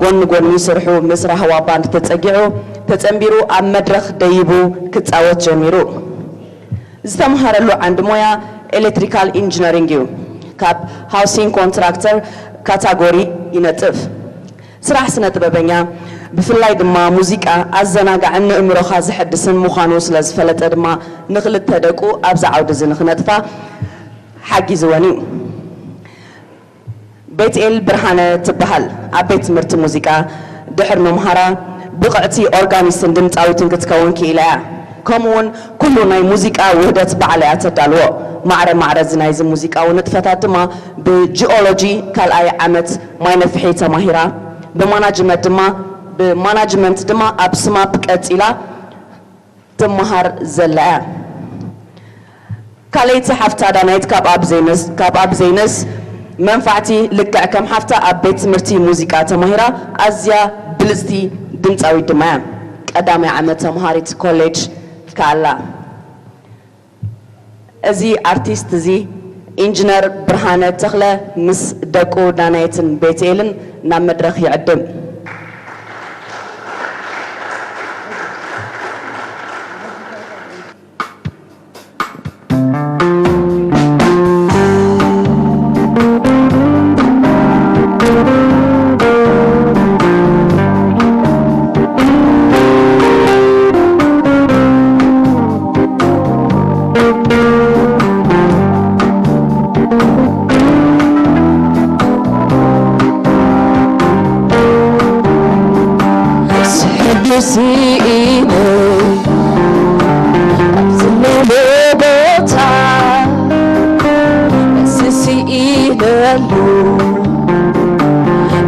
ጎኒ ጎኒ ስርሑ ምስ ራህዋ ባንድ ተጸጊዑ ተጸንቢሩ ኣብ መድረኽ ደይቡ ክጻወት ጀሚሩ። ዝተምሃረሉ ዓንዲ ሞያ ኤሌክትሪካል ኢንጂነሪንግ እዩ። ካብ ሃውሲንግ ኮንትራክተር ካታጎሪ ይነጥፍ። ስራሕ ስነ ጥበበኛ ብፍላይ ድማ ሙዚቃ ኣዘናጋዕን ንእምሮኻ ዘሐድስን ምዃኑ ስለ ዝፈለጠ ድማ ንኽልተ ደቁ ኣብዚ ዓውዲ እዚ ንኽነጥፋ ሓጊዝወን እዩ። ቤትኤል ብርሃነ ትበሃል። ኣብ ቤት ትምህርቲ ሙዚቃ ድሕሪ ምምሃራ ብቕዕቲ ኦርጋኒስትን ድምፃዊትን ክትከውን ክኢላ እያ። ከምኡውን ኩሉ ናይ ሙዚቃ ውህደት ባዕላ እያ ተዳልዎ። ማዕረ ማዕረ እዚ ናይዚ ሙዚቃዊ ንጥፈታት ድማ ብጂኦሎጂ ካልኣይ ዓመት ማይ ነፍሒ ተማሂራ፣ ብማናጅመንት ድማ ብማናጅመንት ድማ ኣብ ስማፕ ቀጺላ ትመሃር ዘላ እያ። ካልኣይቲ ሓፍታ ዳናይት ካብ ኣብ ዘይነስ ካብ ኣብ ዘይነስ መንፋዕቲ ልክዕ ከም ሓፍታ ኣብ ቤት ትምህርቲ ሙዚቃ ተማሂራ ኣዝያ ብልጽቲ ድምፃዊት ድማ እያ። ቀዳማይ ዓመት ተምሃሪት ኮሌጅ ከኣላ። እዚ ኣርቲስት እዚ ኢንጂነር ብርሃነ ተኽለ ምስ ደቁ ዳናይትን ቤትኤልን ናብ መድረኽ ይዕድም። ስሕድሲ ኢለ ኣብ ዘለዎ ቦታ ስስኢለሉ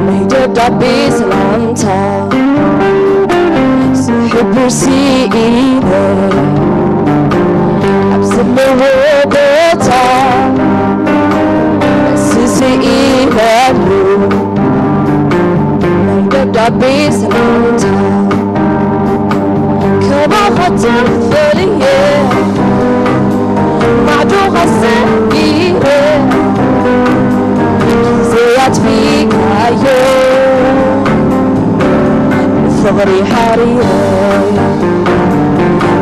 ናይ ደብዳቤ ሰላምታ ስሕብር ስኢነ ኣብ ዘለዎ ቦታ ስስኢለሉ ናይ ደብዳቤ ሰላምታ ከባኻ ተፈልየ ማዕዶኻ ሰጊረ ግዜ ኣጥፊእካዮ ፍቕሪ ሓሪረ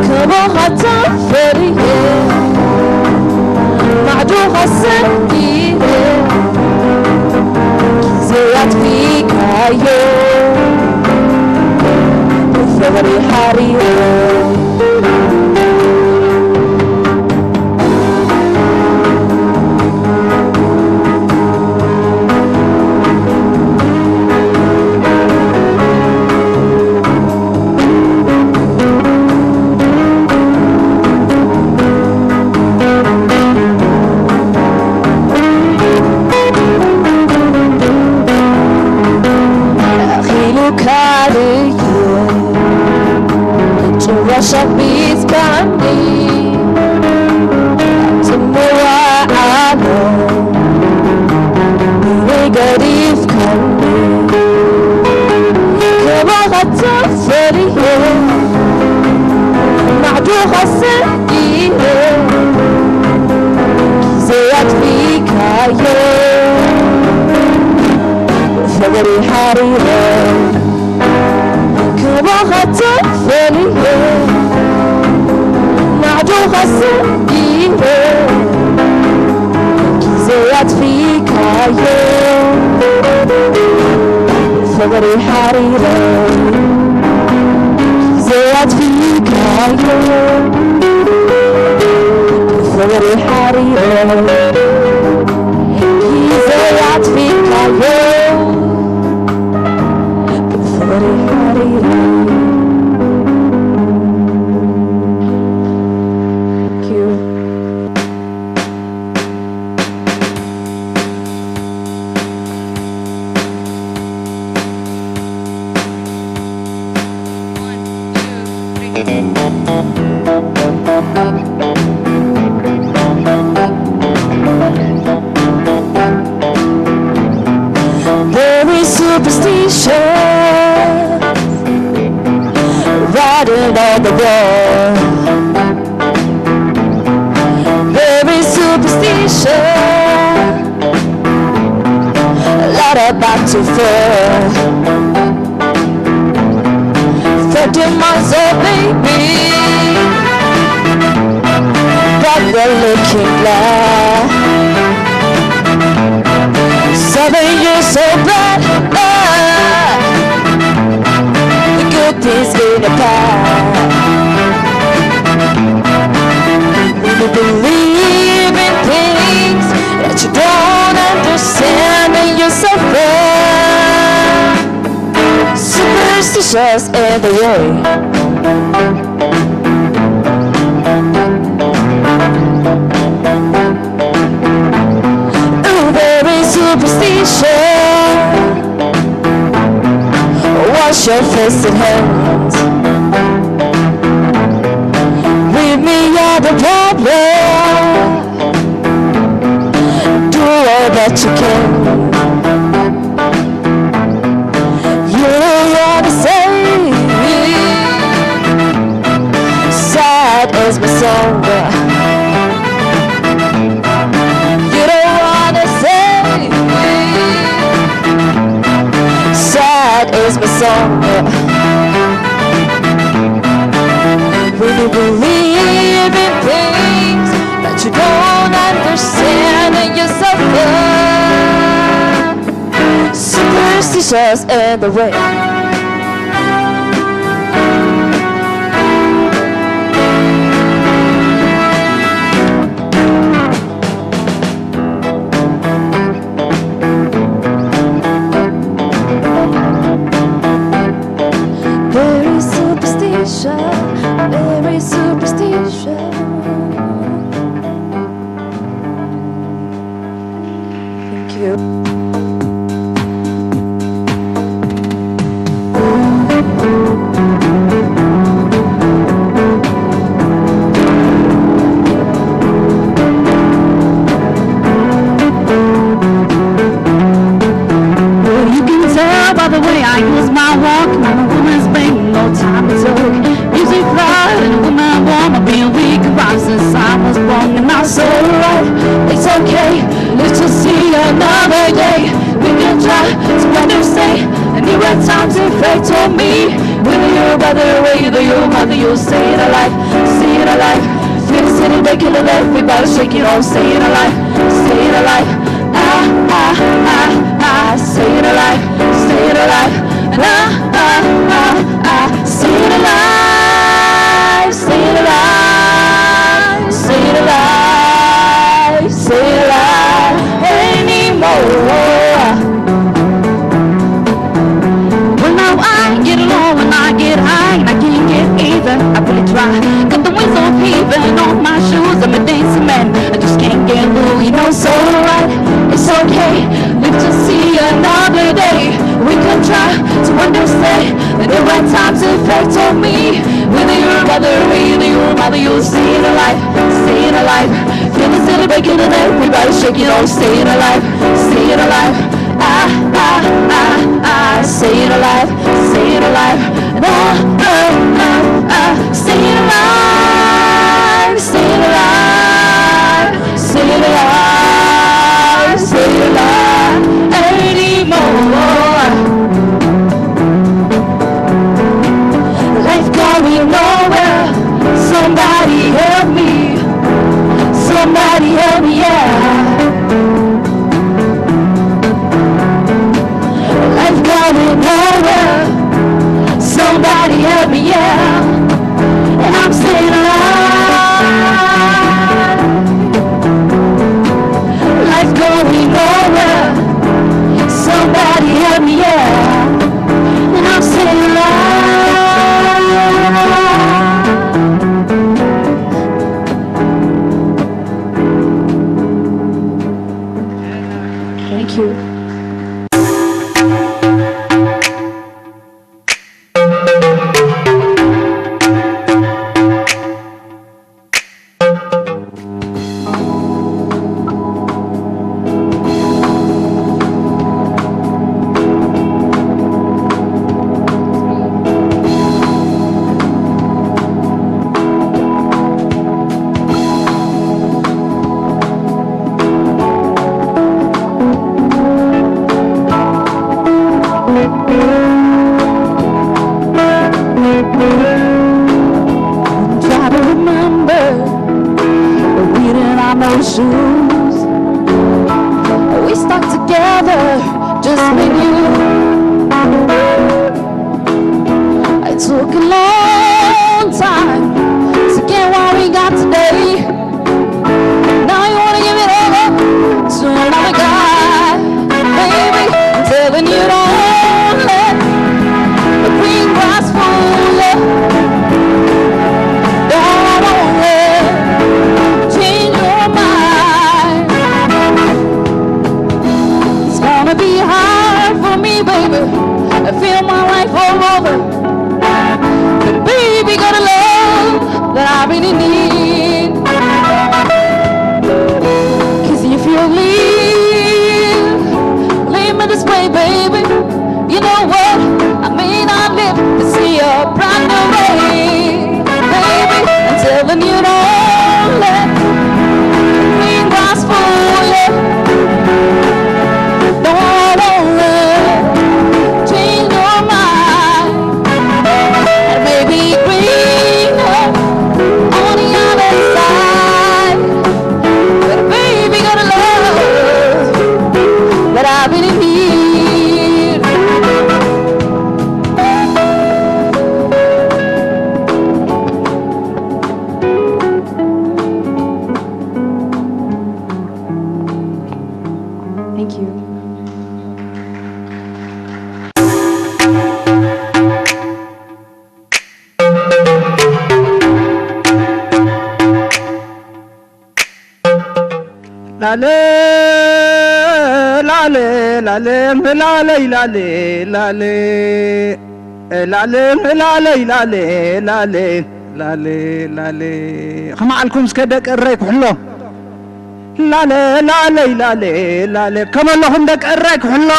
ከባኻ ተፈልየ ማዕዶኻ ሰጊረ ግዜ ኣጥፊእካዮ ፍቕሪ ሓሪረ ኣኺሉካ ድዩ ጭራሽ ኣቢዝካኒ ኣብቲ መዋዓሎ ብበይ ገዲፍካኒ ከማኻ ተፈልየ ማዕዶኻ ሰጊረ ግዜ ኣጥፊእካዮ ፍቕሪ ሓሪረ ከማኻ ተፈልየ ማዕዶኻ ሰጊረ ግዜ ኣጥፊእካዮ ፍቕሪ ሓሪረ ግዜ ኣጥፊእካዮ ፍቕሪ ሓሪረ ግዜ ኣጥፊእካዮ ፍቕሪ ሓሪረ Thank you. Very superstitious, writing on the wall. Very superstitious, a lot about to fall. ድማ ዘበይኒ ባደለኪላ ሰበየ ሰበ Good things gonna pass. When you believe in things that you don't understand and you suffer. Superstitious and the way. Ooh, very superstition. Wash your face and hands. Leave me out the problem. Do all that you can. You don't wanna say sad as my song. You don't wanna say sad as my song. When you believe in things that you don't understand and you suffer. Superstitious in the way. Very superstitious, very superstitious. Thank you. Well, you can tell by the way I use my walk. I'm a woman's brain, no time to talk. Music loud and a woman warm. I've been weak and rough since I was born. And that's alright, it's okay. Let's just see another day. We can try to understand. And you had time to fight on me. Whether you're a brother or whether you're a mother, you're staying alive, staying alive. Feel the city breaking the left, we about to shake it off, staying alive, staying alive. Ah, ah, ah, ah, staying alive, staying alive. Ah, ah, ah, ah, staying alive, staying alive, staying alive, staying alive anymore. Well, now I get along when I get high, and I can't get even. I really try. Got the wings of heaven on my shoes. I'm a dancing man. I just can't get loose. You know, so alright. It's okay. Live to see another day. We can try to understand the right time to affect on me. Whether you're a brother, whether you're a mother, you're staying alive, staying alive. Feel the city breaking the night. We about to shake it off, staying alive, staying alive. Ah, ah, ah, ah, staying alive, staying alive. Ah, ah, ah, ah, staying alive, staying alive, staying alive, staying alive anymore. Life got me nowhere. Somebody help me. Somebody help me, yeah. Life got me nowhere. Somebody help me, yeah. And I'm staying alive. Life got me nowhere. Somebody help me, yeah. And I'm staying alive. Thank you. ላለ ላለ ላለ ላለ ላለ ላለ ላለ ላለ ላለ ላለ ላለ ከመዓልኩም እስከ ደቂ እረይ ክሕሎ። ላለ ላለ ላለ ላለ ከመለኹም ደቂ እረይ ክሕሎ።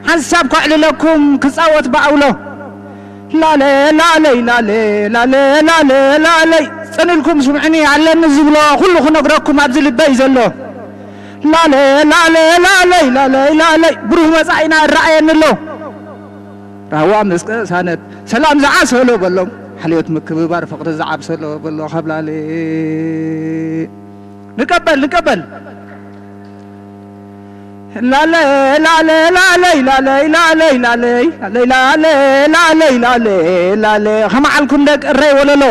ሓንሳብ ከዕልለኩም ክጻወት ብኣውሎ። ላለ ላለ ላለ ላለ ላለ ላለ ጽንልኩም ስምዕኒ ኣለኒ ዝብሎ ኩሉ ክነግረኩም ኣብዚ ልበይ ዘሎ። ላለ ላለ ላለ ላለ ላለ ብሩህ መጻኢና እረኣየኒ ኣሎ። ራህዋ ምስ ቅሳነት ሰላም ዝዓሰሎ በሎም። ሓልዮት ምክብባር ፍቕሪ ዝዓብሰሎ በሎ ካብ ላለ ንቀበል ንቀበል። ላለ ላለ ላለይ ላለይ ላለይ ላለይ ላለይ ላለ ላለይ ላለ ላለ ከመዓልኩም ደቂ እረይ ወለሎ።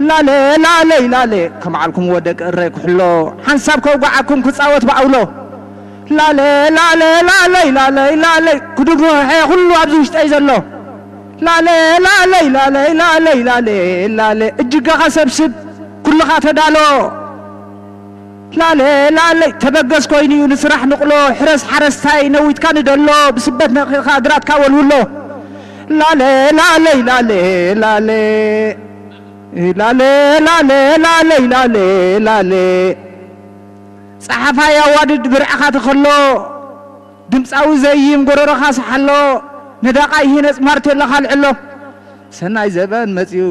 ላለ ላለይ ላለ ከመዓልኩም ወ ደቂ እረይ ክሕሎ ሓንሳብ ከውግዓኩም ክጻወት ብኣውሎ። ላለ ላለ ላለይ ላለይ ላለይ ክድግሆ ኩሉ ኣብዚ ውሽጠይ ዘሎ። ላለ ላለ ላለ ላለ ላለ ላለ እጅጋኻ ሰብስብ ኩልኻ ተዳሎ። ላለ ላለ ተበገስ ኮይኑ'ዩ ንስራሕ ንቕሎ ሕረስ ሓረስታይ ነዊትካ ንደሎ ብስበት ነኺኻ ግራትካ ወልውሎ። ላለ ላለ ላለ ላለ ላለ ላለ ላለ ላለ ላለ ጸሓፋይ ኣዋድድ ብርዕኻ ተኸሎ። ድምጻዊ ዘይም ጎረሮኻ ሰሓሎ። ነዳቓይ ሂነጽ ማርቴሎኻ ኣልዕሎ። ሰናይ ዘበን መጺኡ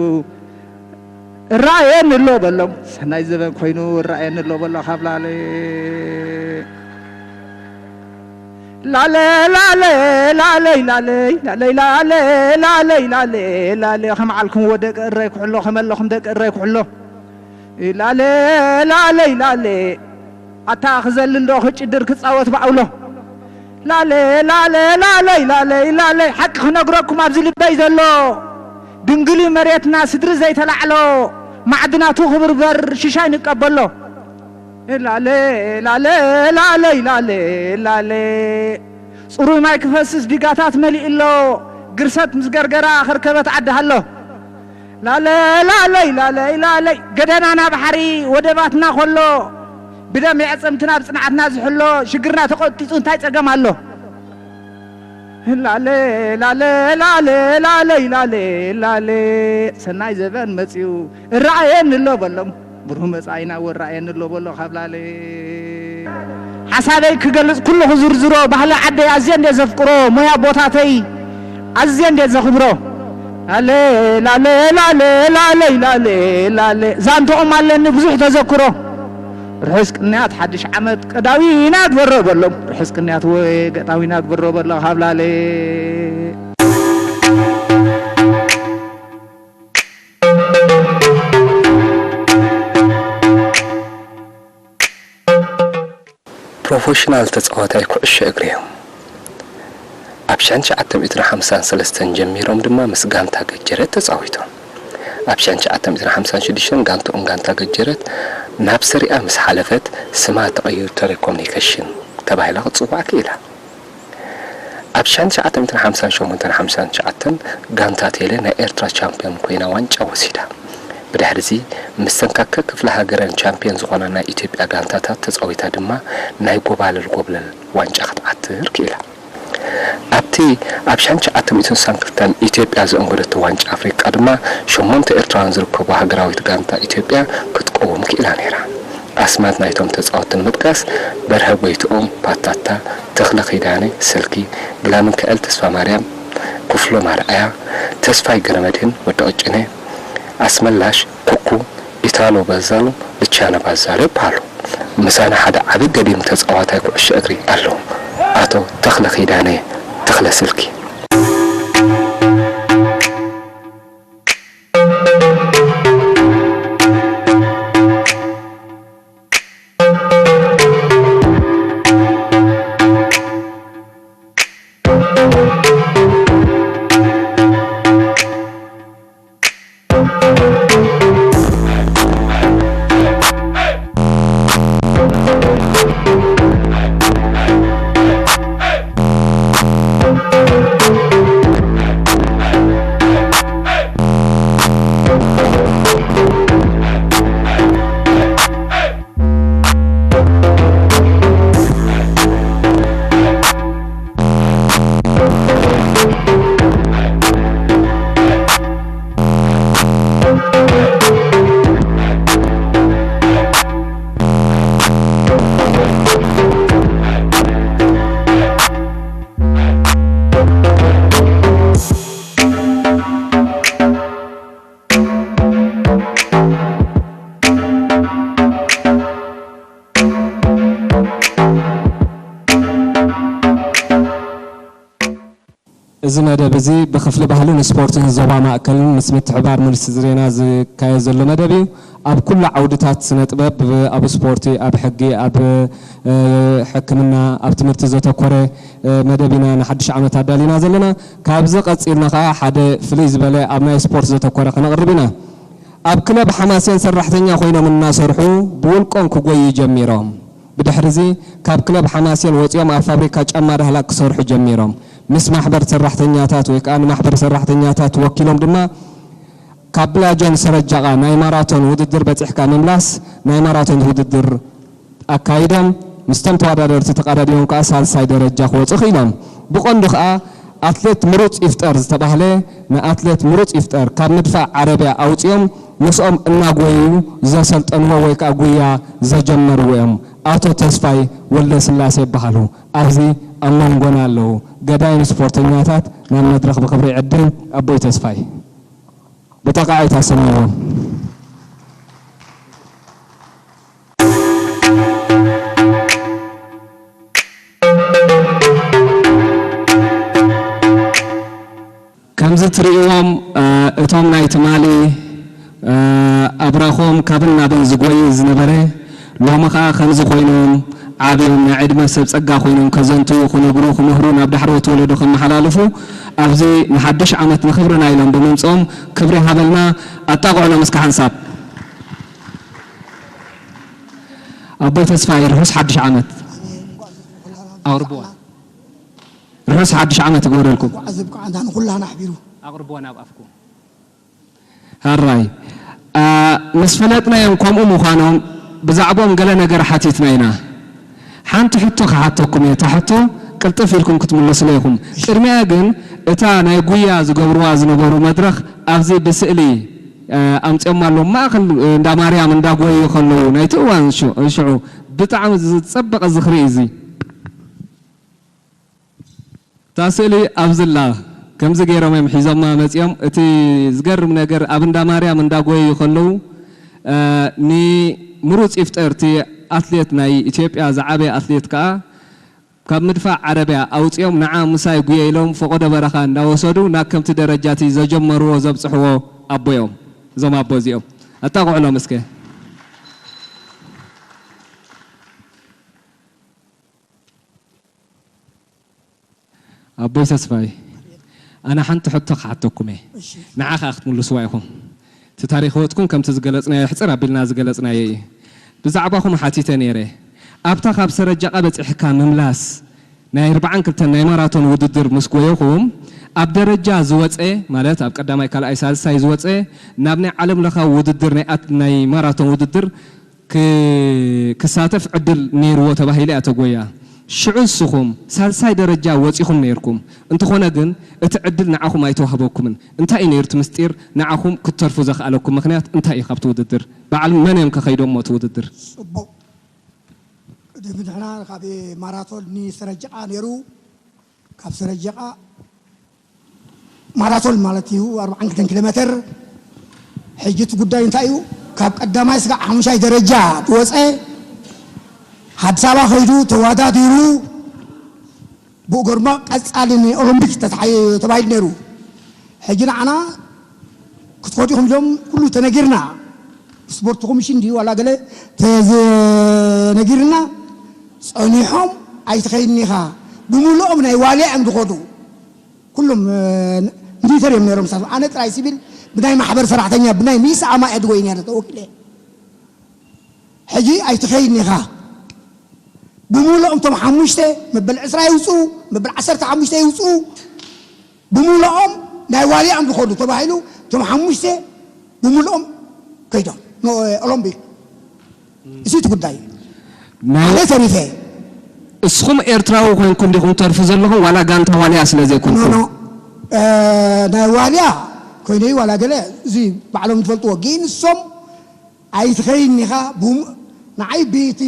እረኣየኒ ኣሎ በሎም። ሰናይ ዘበን ኮይኑ እረኣየኒ ኣሎ በሎ ካብ ላለ ላለ ላለ ላለይ ላለይ ላለይ ላለ ላለይ ላለ ላለ ከመዓልኩም ወ ደቂ እረይ ክሕሎ ከመለኹም ደቂ እረይ ክሕሎ። ላለ ላለይ ላለ ኣታ ክዘልል ዶ ክጭድር ክጻወት ብዓውሎ። ላለ ላለ ላለይ ላለይ ላለይ ሓቂ ክነግረኩም ኣብዚ ልበይ ዘሎ። ድንግሊ መሬትና ስድሪ ዘይተላዕሎ። ማዕድናቱ ክብርበር ሽሻይ ንቀበሎ። ላለ ላለ ላለይ ላለ ላለ ጽሩይ ማይ ክፈስስ ዲጋታት መሊኡ ኣሎ። ግርሰት ምስ ገርገራ ክርከበት ዓዲ ሃሎ። ላለ ላለይ ላለይ ላለይ ገደናና ባሕሪ ወደባትና ኮሎ። ብደም የዕጽምትና ብጽንዓትና ዝሕሎ ሽግርና ተቆጢጹ እንታይ ጸገም ኣሎ። ላለ ላለ ላለ ላለይ ላለ ላለ ሰናይ ዘበን መጺኡ እረኣየኒ ኣሎ በሎም። ብሩህ መጻኢና ወራእየኒ ኣሎ በሎ ካብ ላለ ሓሳበይ ክገልጽ ኩሉ ክዝርዝሮ ባህሊ ዓደይ ኣዝየ እንደ ዘፍቅሮ ሞያ ቦታተይ ኣዝየ እንደ ዘኽብሮ። ላለ ላለ ላለ ላለይ ላለ ላለ ዛንተኦም ኣለኒ ብዙሕ ተዘክሮ። ርሑስ ቅንያት ሓድሽ ዓመት ቀዳዊና ግበሮ በሎም። ርሑስ ቅንያት ወ ገጣዊና ግበሮ በሎ ካብ ላለ ፕሮፌሽናል ተጻዋታይ ኩዕሾ እግሪ እዮም። ኣብ ሽሕን ትሽዓተ ሚእትን ሓምሳን ሰለስተን ጀሚሮም ድማ ምስ ጋንታ ገጀረት ተጻዊቶም። ኣብ ሽሕን ትሽዓተ ሚእትን ሓምሳን ሽዱሽተን ጋንትኦም ጋንታ ገጀረት ናብ ሰሪኣ ምስ ሓለፈት ስማ ተቐይሩ ተሌኮሙኒኬሽን ተባሂላ ክትጽዋዕ ክኢላ። ኣብ ሽሕን ትሽዓተ ሚእትን ሓምሳን ሸሞንተን ሓምሳን ትሽዓተን ጋንታ ቴሌ ናይ ኤርትራ ቻምፕዮን ኮይና ዋንጫ ወሲዳ። ብድሕሪዚ ምስ ሰንካከ ክፍለ ሃገረን ቻምፕዮን ዝኾና ናይ ኢትዮጵያ ጋንታታት ተጻዊታ ድማ ናይ ጎባልል ጎብለል ዋንጫ ክትዓትር ክኢላ። ኣብቲ ኣብ ሽሕን ትሽዓተ ሚእትን ስሳን ክልተን ኢትዮጵያ ዘእንገደቶ ዋንጫ ኣፍሪቃ ድማ ሸሞንተ ኤርትራውያን ዝርከብዋ ሃገራዊት ጋንታ ኢትዮጵያ ክትቀውም ክኢላ ነይራ። ኣስማት ናይቶም ተጻወትቲ ንምጥቃስ፣ በርሀ ጎይትኦም፣ ፓታታ፣ ተኽለ ኪዳነ፣ ስልኪ፣ ግላምንከኤል ተስፋማርያም፣ ክፍሎም ኣርኣያ፣ ተስፋይ ገረመድህን፣ ወዲ ቅጭነ፣ ኣስመላሽ፣ ኩኩ፣ ኢታሎ ባዛሎ፣ ልቻነ ባዛሎ ይበሃሉ። ምሳና ሓደ ዓቢ ገዲም ተጻዋታይ ኩዕሾ እግሪ ኣሎ፣ ኣቶ ተኽለ ኪዳነ፣ ተኽለ ስልኪ። እዚ መደብ እዚ ብክፍሊ ባህልን ስፖርትን ዞባ ማእከልን ምስ ምትሕብባር ሚኒስትሪ ዜና ዝካየድ ዘሎ መደብ እዩ። ኣብ ኩሉ ዓውድታት ስነ ጥበብ፣ ኣብ ስፖርቲ፣ ኣብ ሕጊ፣ ኣብ ሕክምና፣ ኣብ ትምህርቲ ዘተኮረ መደብ ኢና ንሓድሽ ዓመት ኣዳሊና ዘለና። ካብዚ ቀጺልና ከኣ ሓደ ፍልይ ዝበለ ኣብ ናይ ስፖርት ዘተኮረ ከነቕርብ ኢና። ኣብ ክለብ ሓማሴን ሰራሕተኛ ኮይኖም እናሰርሑ ብውልቆም ክጎዩ ጀሚሮም። ብድሕርዚ ካብ ክለብ ሓማሴን ወጺኦም ኣብ ፋብሪካ ጫማ ዳህላክ ክሰርሑ ጀሚሮም። ምስ ማሕበር ሰራሕተኛታት ወይ ከኣ ንማሕበር ሰራሕተኛታት ወኪሎም ድማ ካብ ብላጆን ሰረጃቓ ናይ ማራቶን ውድድር በጺሕካ ምምላስ ናይ ማራቶን ውድድር ኣካይዶም። ምስቶም ተወዳደርቲ ተቐዳዲሞም ከኣ ሳልሳይ ደረጃ ክወጹ ክኢሎም። ብቐንዱ ከኣ ኣትሌት ምሩጽ ይፍጠር ዝተባህለ ንኣትሌት ምሩጽ ይፍጠር ካብ ምድፋዕ ዓረብያ ኣውጺኦም ምስኦም እናጎየዩ ዘሰልጠንዎ ወይ ከኣ ጉያ ዘጀመርዎ እዮም። ኣቶ ተስፋይ ወልደስላሴ ይበሃሉ። ኣብዚ ኣብ መንጎና ኣለዉ። ገዳይም ስፖርተኛታት ናብ መድረኽ ብኽብሪ ይዕድም። ኣቦይ ተስፋይ ብጠቓዒት ኣሰምዕዎም። ከምዚ ትርእይዎም፣ እ፣ እቶም ናይ ትማሊ፣ እ፣ ኣብራኾም ካብን ናብን ዝጎይ ዝነበረ፣ ሎሚ ኸኣ ከምዚ ኮይኖም ዓብዮም ናይ ዕድመ ሰብ ጸጋ ኮይኖም ከዘንቱ፣ ክነግሩ፣ ክምህሩ፣ ናብ ዳሕረዎት ወለዶ ከመሓላልፉ፣ ኣብዚ ንሓድሽ ዓመት ንኽብርና ኢሎም ብምምጽኦም ክብሪ ሃበልና። ኣጣቕዑሎም እስከ ሓንሳብ። ኣቦይ ተስፋይ፣ ርሑስ ሓድሽ ዓመት። ኣቕርብዋ። ርሑስ ሓድሽ ዓመት ይግበረልኩም። እንኳዕ ዝብቃዕና ንኹላና ኣሕቢሩ። ኣቕርብዋ ናብ ኣፍኩም። ሕራይ፣ ኣ፣ ምስ ፈለጥናዮም ከምኡ ምዃኖም ብዛዕባኦም ገለ ነገር ሓቲትና ኢና። ሓንቲ ሕቶ ክሓተኩም እየ። እታ ሕቶ ቅልጥፍ ኢልኩም ክትምልሱለይ ኢኹም። ቅድሚኣ ግን እታ ናይ ጉያ ዝገብርዋ ዝነበሩ መድረኽ ኣብዚ ብስእሊ፣ እ፣ ኣምጺኦማ ኣለዉ። ማእከል እንዳ ማርያም እንዳጎዩ ከለዉ ናይቲ እዋን ሽ-፣ ሽዑ ብጣዕሚ ዝጸበቐ ዝኽሪ እዩ እዚ። እታ ስእሊ ኣብዚ ኣላ። ከምዚ ገይሮም እዮም ሒዞማ መጺኦም። እቲ ዝገርም ነገር ኣብ እንዳ ማርያም እንዳጎየዩ ከለዉ፣ እ፣ ንምሩጽ ይፍጠር እቲ ኣትሌት ናይ ኢትዮጵያ ዝዓበየ ኣትሌት ከኣ ካብ ምድፋዕ ዓረብያ ኣውጺኦም ንዓ ምሳይ ጉየ ኢሎም ፈቖዶ በረኻ እንዳወሰዱ ናብ ከምቲ ደረጃ እቲ ዘጀመርዎ ዘብጽሕዎ ኣቦ እዮም። እዞም ኣቦ እዚኦም ኣጣቕዑሎም እስከ። ኣቦይ ተስፋይ፣ ኣነ ሓንቲ ሕቶ ክሓተኩም እየ። እሺ። ንዓ ከኣ ክትምልስዋ ኢኹም። እቲ ታሪኽ ህይወትኩም ከምቲ ዝገለጽናዮ፣ ሕጽር ኣቢልና ዝገለጽናዮ እዩ። ብዛዕባኹም ሓቲተ ነይረ። ኣብታ ካብ ሰረጃቓ በጺሕካ ምምላስ ናይ ኣርብዓን ክልተን ናይ ማራቶን ውድድር ምስ ጎየኹም፣ ኣብ ደረጃ ዝወጸ፣ ማለት ኣብ ቀዳማይ፣ ካልኣይ፣ ሳልሳይ ዝወጸ፣ ናብ ናይ ዓለም ለኻዊ ውድድር ናይ ኣት-፣ ናይ ማራቶን ውድድር ክ-፣ ክሳተፍ ዕድል ነይርዎ ተባሂሉ እያ ተጎያ። ሽዑ ንስኹም ሳልሳይ ደረጃ ወጺኹም ነይርኩም። እንተኾነ ግን እቲ ዕድል ንዓኹም ኣይተዋህበኩምን። እንታይ እዩ ነይሩ እቲ ምስጢር? ንዓኹም ክትተርፉ ዘኽኣለኩም ምኽንያት እንታይ እዩ? ካብቲ ውድድር በዓል መን እዮም ከኸይዶሞ እቲ ውድድር? ጽቡቕ። ቅድሚ ንሕና ካብ ማራቶን ንሰረጀቓ ነይሩ። ካብ ሰረጀቓ ማራቶን ማለት እዩ፣ ኣርብዓን ክልተን ኪሎ ሜትር። ሕጂ እቲ ጉዳይ እንታይ እዩ? ካብ ቀዳማይ ስጋዕ ሓሙሻይ ደረጃ ዝወፀ ኣዲስ ኣበባ ከይዱ ተወዳዲሩ ብኡ ገርማ ቀፃሊ ንኦሎምፒክ ተታሓ-፣ ተባሂሉ ነይሩ። ሕጂ ንዓና ክትኸዱ ኢኹም ኢሎም ኩሉ ተነጊርና። ስፖርት ኮሚሽን ድዩ ዋላ ገለ ተዘነጊርና፣ ጸኒሖም ኣይትኸይድን ኢኻ፣ ብምልኦም ናይ ዋልያ እዮም ዝኸዱ። ኩሎም፣ እ፣ ሚሊተር እዮም ነይሮም። ሳብ ኣነ ጥራይ ሲቪል ብናይ ማሕበር ሰራሕተኛ፣ ብናይ ሚስ ኣማ እየ ድጎይ ነይረ ተወኪለ። ሕጂ ኣይትኸይድን ኢኻ። ብምልኦም እቶም ሓሙሽተ መበል ዕስራ ይውፅኡ፣ መበል ዓሰርተ ሓሙሽተ ይውፅኡ። ብምልኦም ናይ ዋልያ እዮም ዝኸዱ ተባሂሉ፣ እቶም ሓሙሽተ ብምልኦም ከይዶም ን-፣ ኦሎምፒክ። እዚ እቲ ጉዳይ እዩ። ናይ ኣነ ተሪፈ። እስኹም ኤርትራዊ ኮይንኩም ዲኹም ተርፉ ዘለኹም፣ ዋላ ጋንታ ዋልያ ስለ ኖ፣ ዘይኮንኩም? ኖ። እ፣ ናይ ዋልያ ኮይነ ዋላ ገለ፣ እዚ ባዕሎም ዝፈልጥዎ። ግን እሶም ኣይትኸይን ኢኻ፣ ብም-፣ ንዓይ ብቲ፣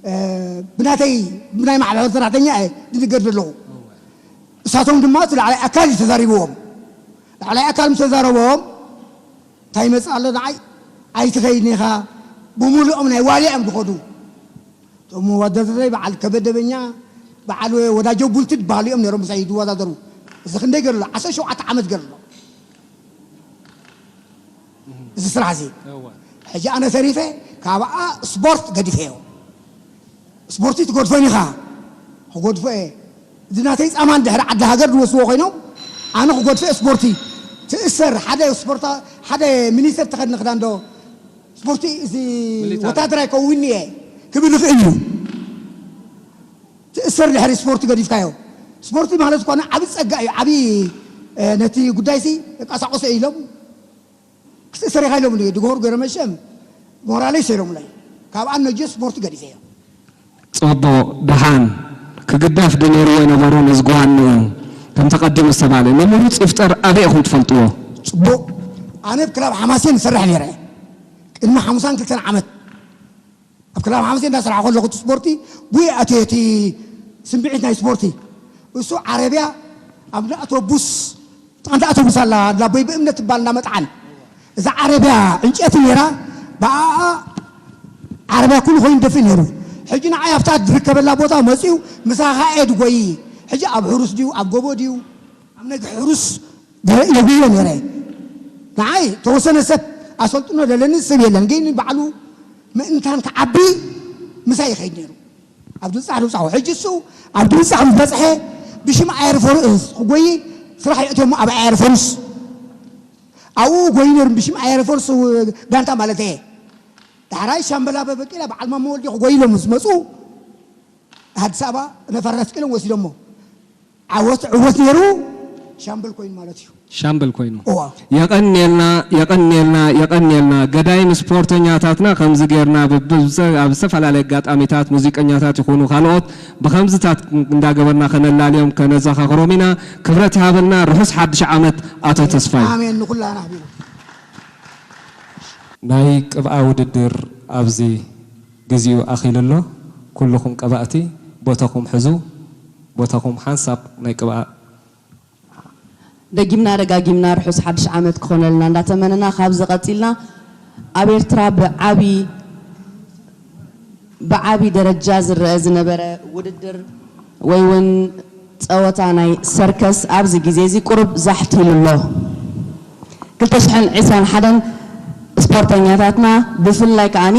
እ፣ ብናተይ፣ ብናይ ማሕበር ሰራሕተኛ እየ ዝንገር ዘለኹ። እሳቶም ድማ እቲ ላዕላይ ኣካል እዩ ተዛሪብዎም። ላዕላይ ኣካል ምስ ተዛረቦም፣ እንታይ ይመጽእ ኣሎ ንዓይ? ኣይትኸይን ኢኻ፣ ብምሉኦም ናይ ዋልያ እዮም ዝኸዱ። እቶም መወዳደርተይ በዓል ከበደ በኛ፣ በዓል ወዳጆ ቡልቲ ዝበሃሉ እዮም ነይሮም ምሳይ ዝወዳደሩ። እዚ ክንደይ ገርሎ? ዓሰርተ ሸውዓተ ዓመት ገርሎ። እዚ ስራሕ እዚ ሕጂ ኣነ ተሪፈ ካብኣ ስፖርት ገዲፈዮ። ስፖርቲ ትገድፎን ኢኻ። ክገድፎ እየ። እዚ ናተይ ጻማን ድሕሪ ዓዲ ሃገር ዝወስዎ ኮይኖም ኣነ ክገድፎ እየ። ስፖርቲ ትእሰር። ሓደ ስፖርታ ሓደ ሚኒስተር ተኸድኒ ክዳን ዶ ስፖርቲ እዚ ወታደራይ ከውን እየ ክብል ይኽእል እዩ። ትእሰር ድሕሪ ስፖርቲ ገዲፍካዮ። ስፖርቲ ማለት እኳ ዓቢ ጸጋ እዩ። ዓቢ ነቲ ጉዳይሲ ተቃሳቆሰ ኢሎም ክትእሰር ኢኻ ኢሎም ድጎር ገረመሸም ሞራለይ ሰይሮምለይ። ካብ ኣነ ጀስ ስፖርቲ ገዲፈዮ። ጽቡቕ ደሓን ክግደፍ ድነርዎ ነበሩ ንዝጓንኡ ከምቲ ቀዲሙ ዝተባለ ንምሩፅ ይፍጠር ኣበይ ኢኹም ትፈልጥዎ? ጽቡቕ ኣነ ኣብ ክላብ ሓማሴን ዝሰርሕ ነይረ ቅድሚ ሓሙሳን ክልተን ዓመት ኣብ ክላብ ሓምሴ እንዳሰራሕኩ ከለኹ እቲ ስፖርቲ ብኡ ኣትየ እቲ ስምዒት ናይ ስፖርቲ እሱ ዓረብያ ኣብ ኣቶቡስ ጣንታ ኣቶቡስ ኣላ ኣላ ቦይ ብእምነት ትባል እንዳመጥዓን እዛ ዓረብያ ዕንጨቲ ነይራ ብኣኣ ዓረብያ ኩሉ ኮይኑ ደፍእ ነይሩ ሕጂ ንዓይ ኣብታ ዝርከበላ ቦታ መፅኡ ምሳኻ እየ ድጎይ ሕጂ ኣብ ሕሩስ ድዩ ኣብ ጎቦ ድዩ ኣብ ነግ ሕሩስ የጉዮ ነይረ ንዓይ ተወሰነ ሰብ ኣሰልጥኖ ዘለኒ ሰብ የለን ግን ባዕሉ ምእንታን ክዓቢ ምሳይ ይኸይድ ነይሩ ኣብ ድብፃሕ ድብፃሑ ሕጂ እሱ ኣብ ድብፃሕ ምስ በፅሐ ብሽም ኣየር ፎርስ ክጎይ ስራሕ የእትዮ ኣብ ኣየር ፎርስ ኣብኡ ጎይ ነይሩ ብሽም ኣየር ፎርስ ጋንታ ማለት እየ ዳሕራይ ሻምበላ በበቂላ በዓል ማሞ ወልዲ ክጎይ ኢሎም ምስ መፁ ኣዲስ ኣበባ ነፋሪት ኣስቂሎም ወሲዶሞ ዓወት ዕወት ነይሩ ሻምበል ኮይኑ ማለት እዩ። ሻምበል ኮይኑ። እዋ። የቐንየልና የቐንየልና የቐንየልና ገዳይም ስፖርተኛታትና ከምዚ ጌርና ብብዘ- ኣብ ዝተፈላለየ ኣጋጣሚታት ሙዚቀኛታት ይኹኑ ካልኦት ብኸምዝታት እንዳገበርና ከነላልዮም ከነዘኻኽሮም ኢና። ክብረት ይሃበልና። ርሑስ ሓድሽ ዓመት ኣቶ ተስፋይ። ኣሜን ንኹላና ሓቢሩ። ናይ ቅብኣ ውድድር ኣብዚ ግዚኡ ኣኺሉ ኣሎ። ኩልኹም ቀባእቲ ቦታኹም ሕዙ። ቦታኹም ሓንሳብ ናይ ቅብኣ ደጊምና ደጋጊምና ርሑስ ሓድሽ ዓመት ክኾነልና እንዳተመነና ካብዚ ቀፂልና ኣብ ኤርትራ ብዓቢ ብዓቢ ደረጃ ዝረአ ዝነበረ ውድድር ወይ እውን ፀወታ ናይ ሰርከስ ኣብዚ ግዜ እዚ ቁሩብ ዛሕት ኢሉ ኣሎ። ክልተ ሽሕን ዕስራን ሓደን ስፖርተኛታትና ብፍላይ ከዓኒ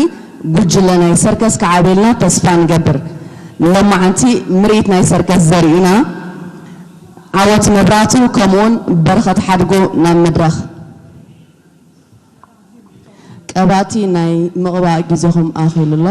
ጉጅለ ናይ ሰርከስ ክዓብየልና ተስፋ ንገብር። ንሎማዓንቲ ምርኢት ናይ ሰርከስ ዘርኢና ዓወት መብራቱ ከምኡውን በረኸት ሓድጉ ናብ መድረኽ። ቀባቲ ናይ ምቕባእ ግዜኹም ኣኺሉ ኣሎ።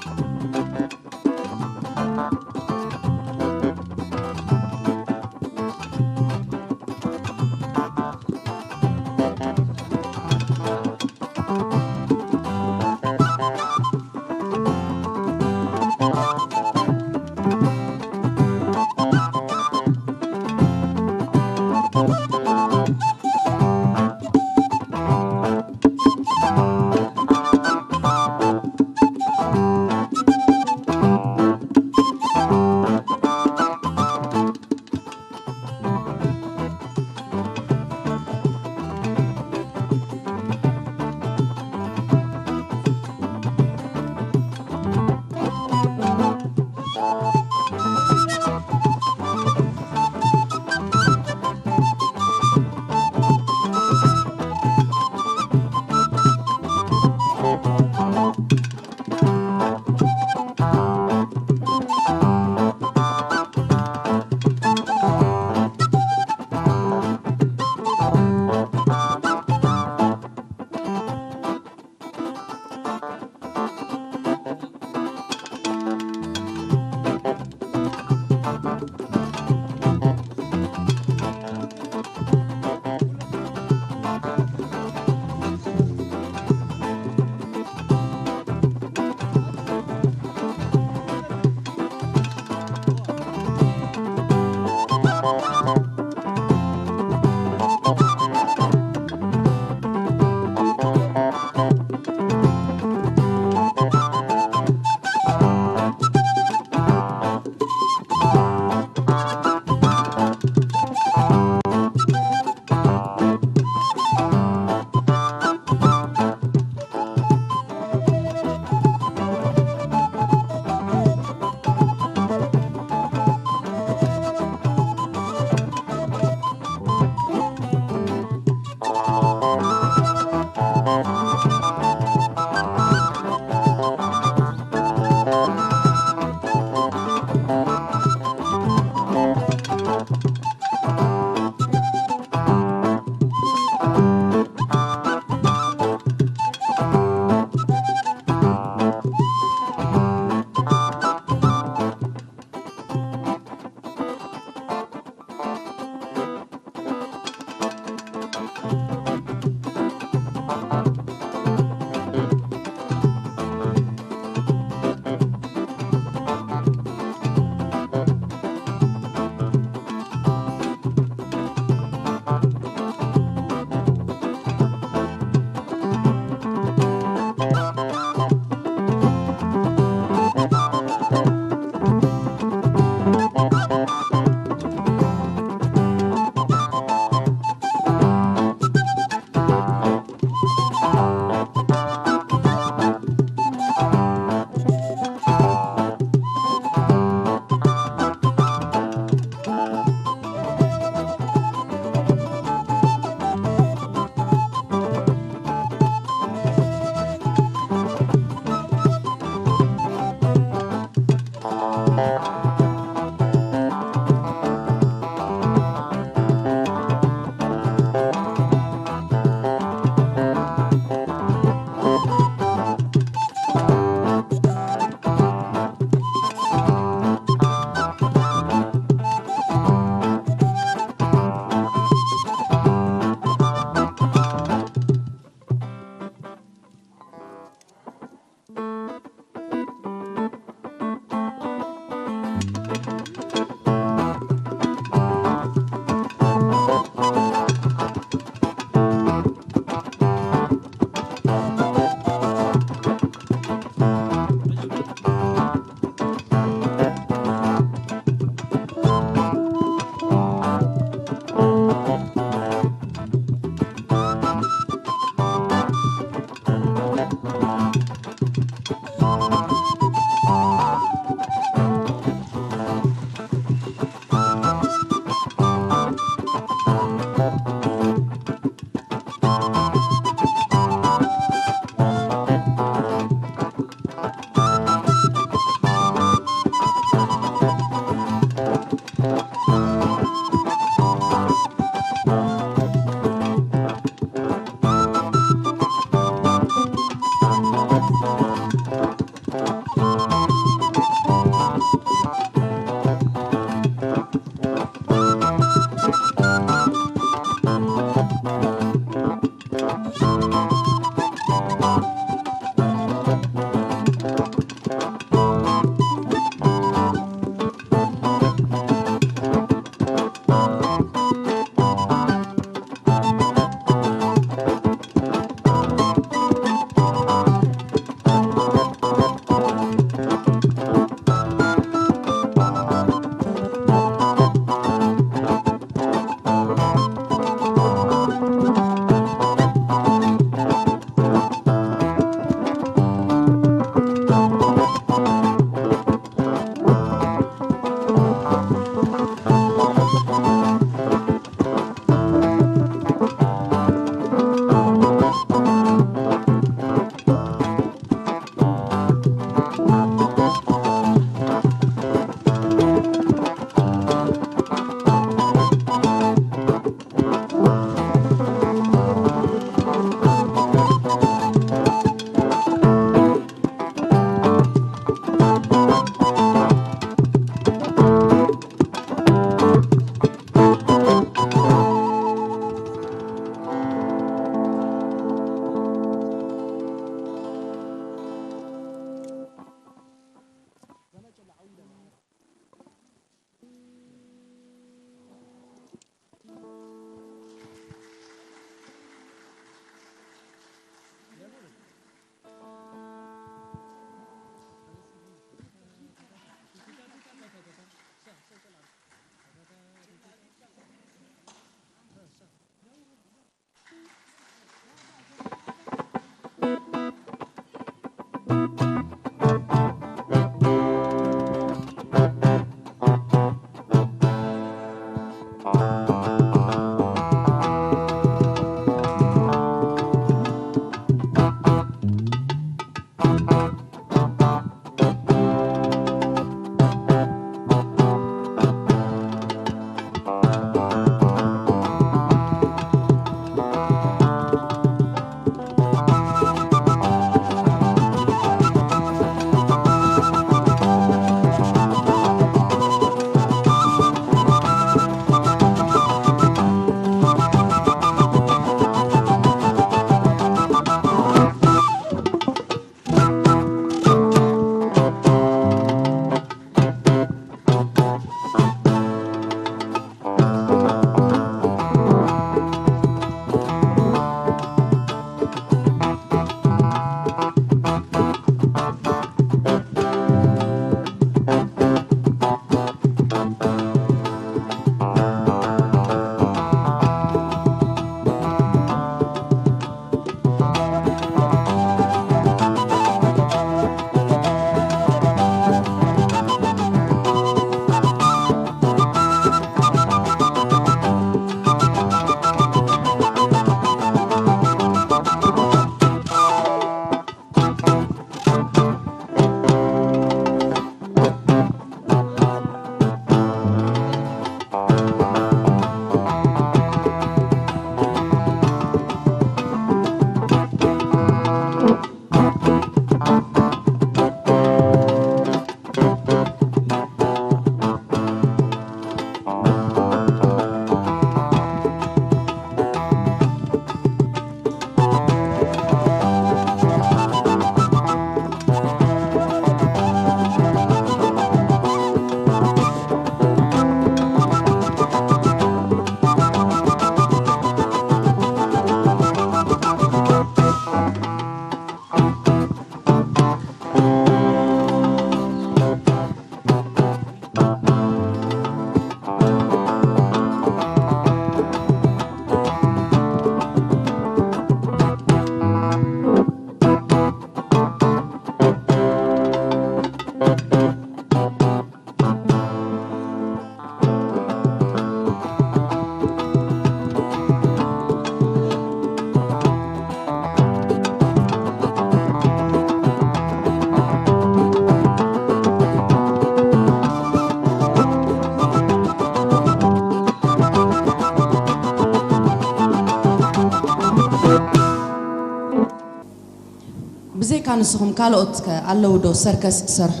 ብዘይካ ንስኹም ካልኦት ከ ኣለዉ ዶ ሰርከስ ዝሰርሑ?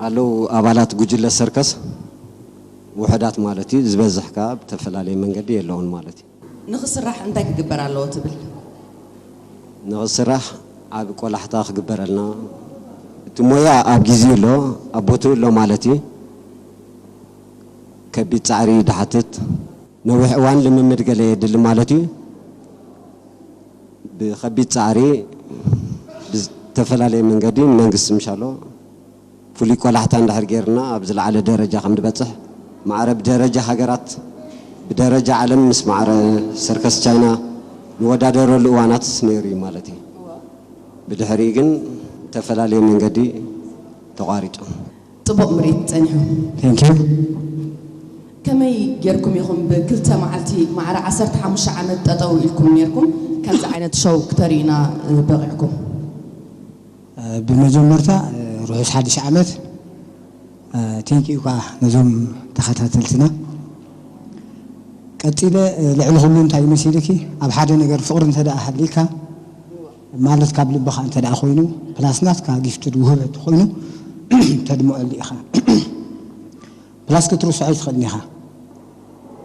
ኣለዉ። ኣባላት ጉጅለ ሰርከስ ውሑዳት ማለት እዩ። ዝበዝሕ ከኣ ብተፈላለየ መንገዲ የለውን ማለት እዩ። ንኽስራሕ እንታይ ክግበር ኣለዎ ትብል? ንኽስራሕ ዓቢ ቆላሕታ ክግበረልና። እቲ ሞያ ኣብ ግዜኡ ኣሎ፣ ኣብ ቦትኡ ኣሎ ማለት እዩ። ከቢድ ጻዕሪ እዩ ድሓትት። ነዊሕ እዋን ልምምድ ገለ የድሊ ማለት እዩ። ብኸቢድ ጻዕሪ ብዝተፈላለየ መንገዲ መንግስቲ ምሻሎ ፍሉይ ቆላሕታ እንድሕር ጌርና ኣብ ዝለዓለ ደረጃ ከም ንበጽሕ ማዕረ ብደረጃ ሃገራት ብደረጃ ዓለም ምስ ማዕረ ሰርከስ ቻይና ንወዳደረሉ እዋናት ነይሩ እዩ ማለት እዩ። ብድሕሪኡ ግን ብተፈላለየ መንገዲ ተቋሪጹ። ጽቡቕ ምርኢት ጸኒሑ። Thank you። ከመይ ጌርኩም ኢኹም ብክልተ መዓልቲ ማዕረ ዓሰርተ ሓሙሽተ ዓመት ጠጠው ኢልኩም ኔርኩም ከምዚ ዓይነት ሾው ክተርእዩና በቒዕኩም? ብመጀመርታ ርሑስ ሓድሽ ዓመት። Thank you ካ ነዞም ተኸታተልትና። ቀጺለ ልዕሊ ኩሉ እንታይ መሲልኪ ኣብ ሓደ ነገር ፍቕሪ እንተ ደኣ ሃልይካ ማለት ካብ ልብኻ እንተ ደኣ ኮይኑ ፕላስ ናትካ ጊፍትድ ውህበት ኮይኑ ተድምቐሉ ኢኻ። ፕላስ ክትርስዖ ኣይትኽእልን ኢኻ።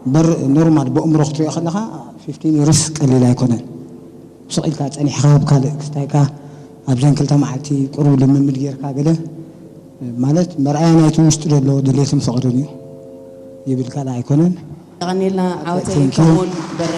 እምበር ኖርማል ብእምሮ ክትሪኦ ከለኻ ፊፍቲን ይርስ ቀሊል ኣይኮነን። ስቕ ኢልካ ጸኒሕኻ ኣብ ካልእ ክስታይካ ኣብዘን ክልተ መዓልቲ ቁሩብ ልምምድ ጌርካ ገለ ማለት መርኣያ ናይቲ ውሽጢ ዘሎ ድሌትን ፍቕርን እዩ ይብል ካልእ ኣይኮነን። የቐንየልና ዓወተይ ከምኡውን በረ